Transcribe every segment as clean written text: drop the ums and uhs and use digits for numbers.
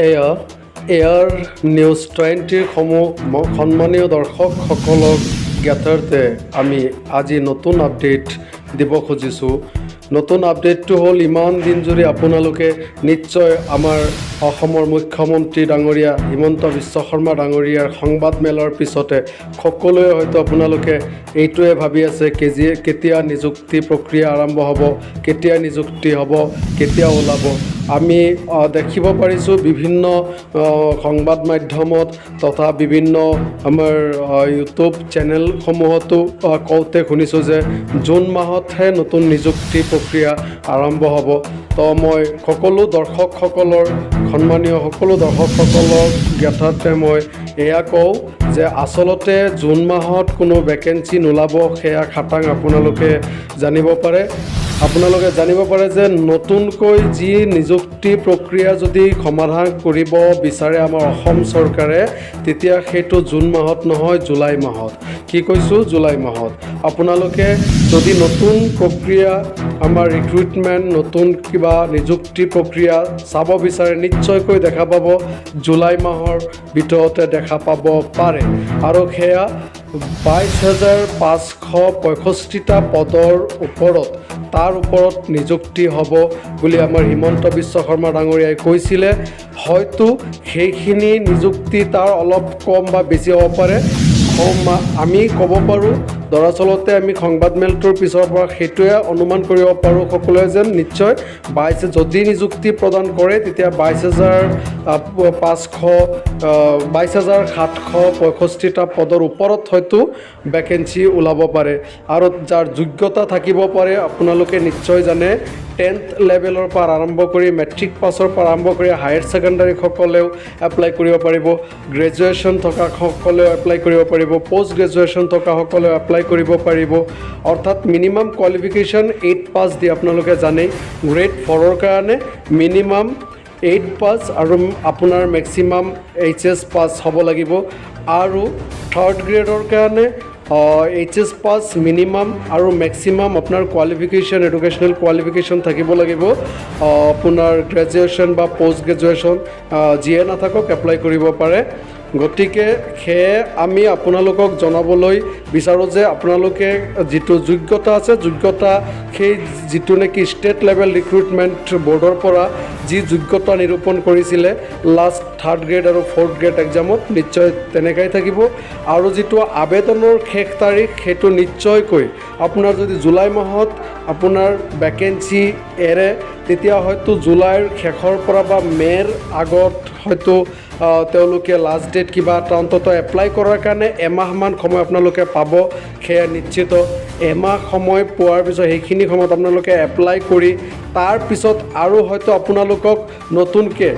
এয়া air news 20ৰ সমূহ সন্মানীয় দৰ্শকসকলক জ্ঞাতাৰ্থে আমি আজি নতুন আপডেট দিব খুজিছোঁ। নতুন আপডেটটো হ'ল, ইমান দিন জুৰি আপোনালোকে নিশ্চয় আমাৰ অসমৰ মুখ্যমন্ত্ৰী ডাঙৰীয়া হিমন্ত বিশ্ব শৰ্মা ডাঙৰীয়াৰ সংবাদমেলৰ পিছতে সকলোৱে হয়তো আপোনালোকে এইটোৱে ভাবি আছে কেজি কেতিয়া নিযুক্তি প্ৰক্ৰিয়া আৰম্ভ হ'ব, কেতিয়া নিযুক্তি হ'ব, কেতিয়া ওলাব। আমি দেখিব পাৰিছোঁ বিভিন্ন সংবাদ মাধ্যমত তথা বিভিন্ন আমাৰ ইউটিউব চেনেলসমূহতো কওঁতে শুনিছোঁ যে জুন মাহতহে নতুন নিযুক্তি প্ৰক্ৰিয়া আৰম্ভ হ'ব। তো মই সকলো দৰ্শকসকলৰ, সন্মানীয় সকলো দৰ্শকসকলৰ জ্ঞাতাৰ্থে মই এয়া কওঁ যে আচলতে জুন মাহত কোনো ভেকেঞ্চি নোলাব, সেয়া খাটাং। আপোনালোকে জানিব পাৰে যে নতুনকৈ যি নিযুক্তি প্ৰক্ৰিয়া যদি সমাধান কৰিব বিচাৰে আমাৰ অসম চৰকাৰে, তেতিয়া সেইটো জুন মাহত নহয়, জুলাই মাহত। কি কৈছোঁ? জুলাই মাহত। আপোনালোকে যদি নতুন প্ৰক্ৰিয়া, আমাৰ ৰিক্ৰুইটমেণ্ট, নতুন কিবা নিযুক্তি প্ৰক্ৰিয়া চাব বিচাৰে, নিশ্চয়কৈ দেখা পাব, জুলাই মাহৰ ভিতৰতে দেখা পাব পাৰে। আৰু সেয়া 22,565টা পদৰ ওপৰত, তাৰ ওপৰত নিযুক্তি হ'ব বুলি আমাৰ হিমন্ত বিশ্ব শৰ্মা ডাঙৰীয়াই কৈছিলে। হয়তো সেইখিনি নিযুক্তি তাৰ অলপ কম বা বেছি হ'ব পাৰে। কম আমি ক'ব পাৰোঁ, দৰাচলতে আমি সংবাদমেলটোৰ পিছৰ পৰা সেইটোৱে অনুমান কৰিব পাৰোঁ সকলোৱে যেন নিশ্চয় 22, যদি নিযুক্তি প্ৰদান কৰে, তেতিয়া 22,500, 22,765টা পদৰ ওপৰত হয়তো ভেকেঞ্চি ওলাব পাৰে। আৰু যাৰ যোগ্যতা থাকিব পাৰে, আপোনালোকে নিশ্চয় জানে, 10th লেভেলৰ পৰা আৰম্ভ কৰি, মেট্ৰিক পাছৰ পৰা আৰম্ভ কৰি হায়াৰ ছেকেণ্ডাৰীসকলেও এপ্লাই কৰিব পাৰিব, গ্ৰেজুৱেশ্যন থকাসকলেও এপ্লাই কৰিব পাৰিব, পষ্ট গ্ৰেজুৱেশ্যন থকাসকলেও এপ্লাই কৰিব পাৰিব। অৰ্থাৎ মিনিমাম কোৱালিফিকেশ্যন 8 পাছ দি আপোনালোকে জানেই, গ্ৰেড 4ৰ কাৰণে মিনিমাম 8 পাছ আৰু আপোনাৰ মেক্সিমাম এইচএছ পাছ হ'ব লাগিব আৰু থাৰ্ড গ্ৰেডৰ কাৰণে এইচএছ পাছ মিনিমাম আৰু মেক্সিমাম আপোনাৰ কোৱালিফিকেশ্যন, এডুকেশ্যনেল কোৱালিফিকেশ্যন থাকিব লাগিব আপোনাৰ গ্ৰেজুৱেশ্যন বা পষ্ট গ্ৰেজুৱেশ্যন। যিয়ে নাথাকক, এপ্লাই কৰিব পাৰে। গতিকে সেয়ে আমি আপোনালোকক জনাবলৈ বিচাৰোঁ যে আপোনালোকে যিটো যোগ্যতা আছে, যোগ্যতা সেই যিটো নেকি ষ্টেট লেভেল ৰিক্ৰুইটমেণ্ট বৰ্ডৰ পৰা যি যোগ্যতা নিৰূপণ কৰিছিলে লাষ্ট থাৰ্ড গ্ৰেড আৰু ফ'ৰ্থ গ্ৰেড এক্সামত, নিশ্চয় তেনেকাই থাকিব। আৰু যিটো আবেদনৰ শেষ তাৰিখ, সেইটো নিশ্চয়কৈ আপোনাৰ যদি জুলাই মাহত আপোনাৰ ভেকেঞ্চি এৰে, তেতিয়া হয়তো জুলাইৰ শেষৰ পৰা বা মে'ৰ আগত হয়তো তেওঁলোকে লাষ্ট ডেট কিবা এটা অন্ততঃ এপ্লাই কৰাৰ কাৰণে এমাহমান সময় আপোনালোকে পাব, সেয়া নিশ্চিত। এমাহ সময় পোৱাৰ পিছত সেইখিনি সময়ত আপোনালোকে এপ্লাই কৰি তাৰপিছত আৰু হয়তো আপোনালোকক নতুনকৈ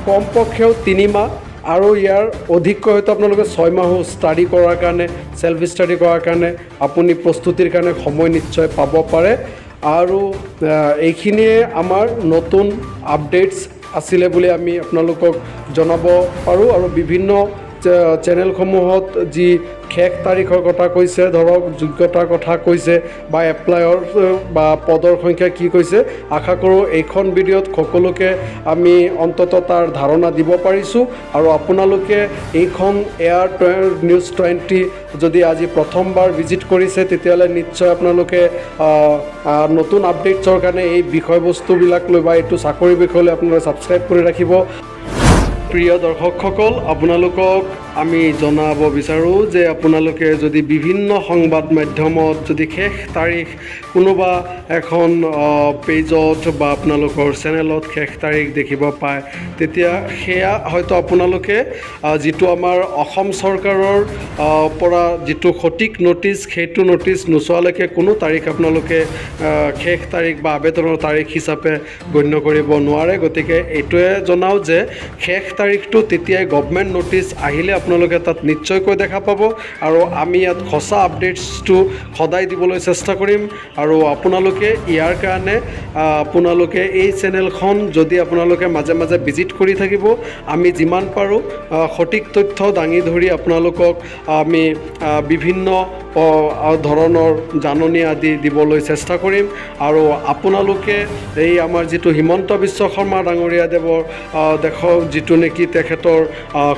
কমপক্ষেও 3 মাহ আৰু ইয়াৰ অধিককৈ হয়তো আপোনালোকে 6 মাহো ষ্টাডি কৰাৰ কাৰণে, ছেল্ফ ষ্টাডি কৰাৰ কাৰণে, আপুনি প্ৰস্তুতিৰ কাৰণে সময় নিশ্চয় পাব পাৰে। আৰু এইখিনিয়ে আমাৰ নতুন আপডেটছ আছিলে বুলি আমি আপোনালোকক জনাব পাৰোঁ। আৰু বিভিন্ন চেনেলসমূহত যি শেষ তাৰিখৰ কথা কৈছে, ধৰক যোগ্যতাৰ কথা কৈছে বা এপ্লাইৰ বা পদৰ সংখ্যা কি কৈছে, আশা কৰোঁ এইখন ভিডিঅ'ত সকলোকে আমি অন্ততঃ তাৰ ধাৰণা দিব পাৰিছোঁ। আৰু আপোনালোকে এইখন এয়াৰ নিউজ 20 যদি আজি প্ৰথমবাৰ ভিজিট কৰিছে, তেতিয়াহ'লে নিশ্চয় আপোনালোকে আহ, আহ, নতুন আপডেটছৰ কাৰণে এই বিষয়বস্তুবিলাক লৈ বা এইটো চাকৰিৰ বিষয়লৈ আপোনালোকে ছাবস্ক্ৰাইব কৰি ৰাখিব। প্ৰিয় দৰ্শকসকল, আপোনালোকক আমি জনাব বিচাৰোঁ যে আপোনালোকে যদি বিভিন্ন সংবাদ মাধ্যমত যদি শেষ তাৰিখ কোনোবা এখন পেজত বা আপোনালোকৰ চেনেলত শেষ তাৰিখ দেখিব পায়, তেতিয়া সেয়া হয়তো আপোনালোকে যিটো আমাৰ অসম চৰকাৰৰ পৰা যিটো সঠিক ন'টিছ, সেইটো ন'টিছ নোচোৱালৈকে কোনো তাৰিখ আপোনালোকে শেষ তাৰিখ বা আবেদনৰ তাৰিখ হিচাপে গণ্য কৰিব নোৱাৰে। গতিকে এইটোৱে জনাওঁ যে শেষ তাৰিখটো তেতিয়াই গভমেণ্ট ন'টিছ আহিলে আপোনালোকে তাত নিশ্চয়কৈ দেখা পাব। আৰু আমি ইয়াত সঁচা আপডেটছটো সদায় দিবলৈ চেষ্টা কৰিম। আৰু আপোনালোকে ইয়াৰ কাৰণে আপোনালোকে এই চেনেলখন যদি আপোনালোকে মাজে মাজে ভিজিট কৰি থাকিব, আমি যিমান পাৰোঁ সঠিক তথ্য দাঙি ধৰি আপোনালোকক আমি বিভিন্ন ধৰণৰ জাননী আদি দিবলৈ চেষ্টা কৰিম। আৰু আপোনালোকে এই আমাৰ যিটো হিমন্ত বিশ্ব শৰ্মা ডাঙৰীয়াদেৱৰ দেশৰ যিটো নেকি নেকি তেখেতৰ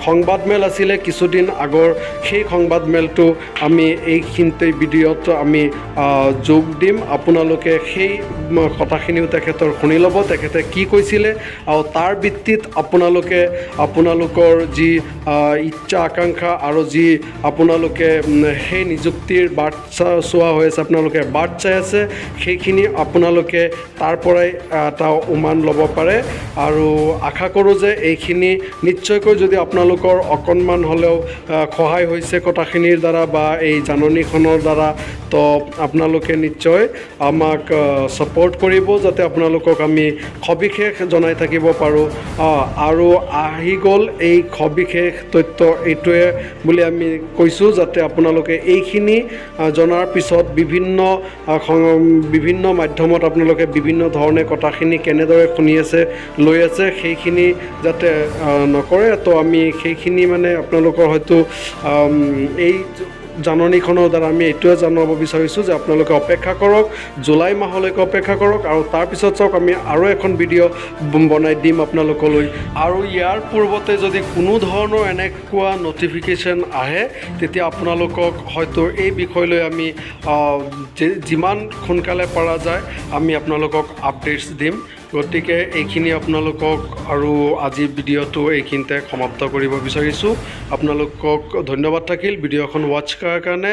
সংবাদমেল আছিলে কিছুদিন আগৰ, সেই সংবাদমেলটো আমি এইখিনিতে ভিডিঅ'ত আমি যোগ দিম। আপোনালোকে সেই কথাখিনিও তেখেতৰ শুনি ল'ব, তেখেতে কি কৈছিলে, আৰু তাৰ ভিত্তিত আপোনালোকে আপোনালোকৰ যি ইচ্ছা আকাংক্ষা আৰু যি আপোনালোকে সেই নিযুক্তিৰ বাট চোৱা হৈ আছে, আপোনালোকে বাট চাই আছে, সেইখিনি আপোনালোকে তাৰ পৰাই এটা উমান ল'ব পাৰে। আৰু আশা কৰোঁ যে এইখিনি নিশ্চয়কৈ যদি আপোনালোকৰ অকণমান হ'লেও সহায় হৈছে কথাখিনিৰ দ্বাৰা বা এই জাননীখনৰ দ্বাৰা, তো আপোনালোকে নিশ্চয় আমাক ছাপৰ্ট কৰিব, যাতে আপোনালোকক আমি সবিশেষ জনাই থাকিব পাৰোঁ। আৰু আহি গ'ল এই সবিশেষ তথ্য এইটোৱে বুলি আমি কৈছোঁ, যাতে আপোনালোকে এইখিনি জনাৰ পিছত বিভিন্ন মাধ্যমত আপোনালোকে বিভিন্ন ধৰণে কথাখিনি কেনেদৰে শুনি আছে, লৈ আছে, সেইখিনি যাতে নকৰে। তো আমি সেইখিনি মানে আপোনালোকৰ হয়তো এই জাননীখনৰ দ্বাৰা আমি এইটোৱে জনাব বিচাৰিছোঁ যে আপোনালোকে অপেক্ষা কৰক, জুলাই মাহলৈকে অপেক্ষা কৰক আৰু তাৰপিছত চাওক, আমি আৰু এখন ভিডিঅ' বনাই দিম আপোনালোকলৈ। আৰু ইয়াৰ পূৰ্বতে যদি কোনো ধৰণৰ এনেকুৱা ন'টিফিকেশ্যন আহে, তেতিয়া আপোনালোকক হয়তো এই বিষয় লৈ আমি যিমান সোনকালে পৰা যায় আমি আপোনালোকক আপডেটছ দিম। গতিকে এইখিনি আপোনালোকক আৰু আজি ভিডিঅ'টো এইখিনিতে সমাপ্ত কৰিব বিচাৰিছোঁ। আপোনালোকক ধন্যবাদ থাকিল ভিডিঅ'খন ৱাটচ কৰাৰ কাৰণে।